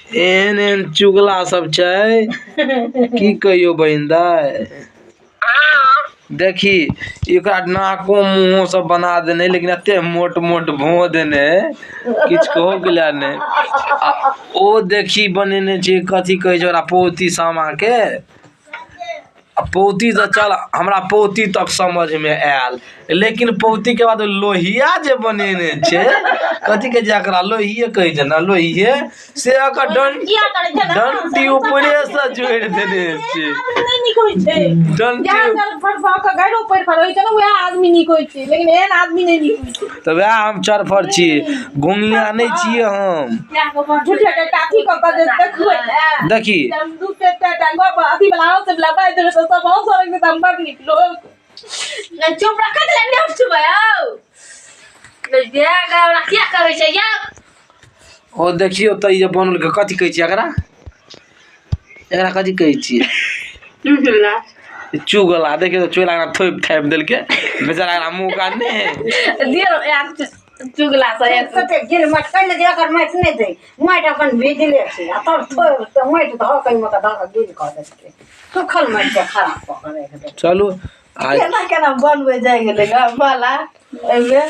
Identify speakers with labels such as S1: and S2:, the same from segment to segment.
S1: एहन एहन चुगला सब छै, की कहियो बहिन दाय। देखी एकरा नाको मुँहो सब बना देने, लेकिन एते मोट मोट भों देने किछु कहो के लिए नहीं। आ ओ देखी बनेने छै कथी कहै छै ओकरा, पौती सामा के। आ पौती तऽ चल, हमरा पौती तक समझ में आयल, लेकिन पौती के बाद लोहिया जे बनेने छै, कथी कहै छै एकरा, लोहिये कहै छै ने, लोहिये से ओकर
S2: किया करै छै ने?
S1: डंटी ऊपरे से जोड़ि देने छै।
S2: आदमी नहि नीक होइ छै।
S1: डंटी
S2: जहाँ चरफर भऽ कऽ गाइरो पड़ि कऽ रहै छै ने, वएह आदमी नीक होइ छै, लेकिन एहन आदमी नहि नीक होइ छै।
S1: तऽ वएह हम चरफर छी, घुंगिया नहि छियै हम।
S2: झूठे के काथी कऽ कऽ जे देखबै ने।
S1: देखी
S2: हम दू टा टा गप अथी वाला हँसै वाला बाजि देबै तऽ सब हँसऽ लगतै, तऽ हम बड़ नीक लोक।
S3: नहि चुप रखत ले नहि चुप आउ हमरा किया कहै छै यौ।
S1: ओ देखियौ तऽ ई जे बनल के कथी कहै छियै एकरा, एकरा कथी कहै छियै? चुगला। देखियौ तऽ चुगला थोपि थापि देलकै बेचारा, एकरा मुँह कान नहि है।
S3: दियौ चुगला से
S4: कते गिर माटि कैले जे एकर माटि नहि दै, माटि अपन भीजले छै आ तब थोड़ि माटि धऽ कऽ ओहिमे कऽ धऽ कऽ गील कऽ देलकै, सुखल माटिके खराब कऽ कऽ राखि देलकै।
S1: चलू आ
S5: केना केना बनबै जाइ गेलै गा माला एहिमे।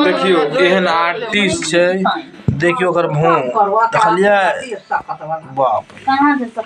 S1: देखियौ एहन आर्टिस्ट छै, देखियौ ओकर भौं देखलियै, बाप रे।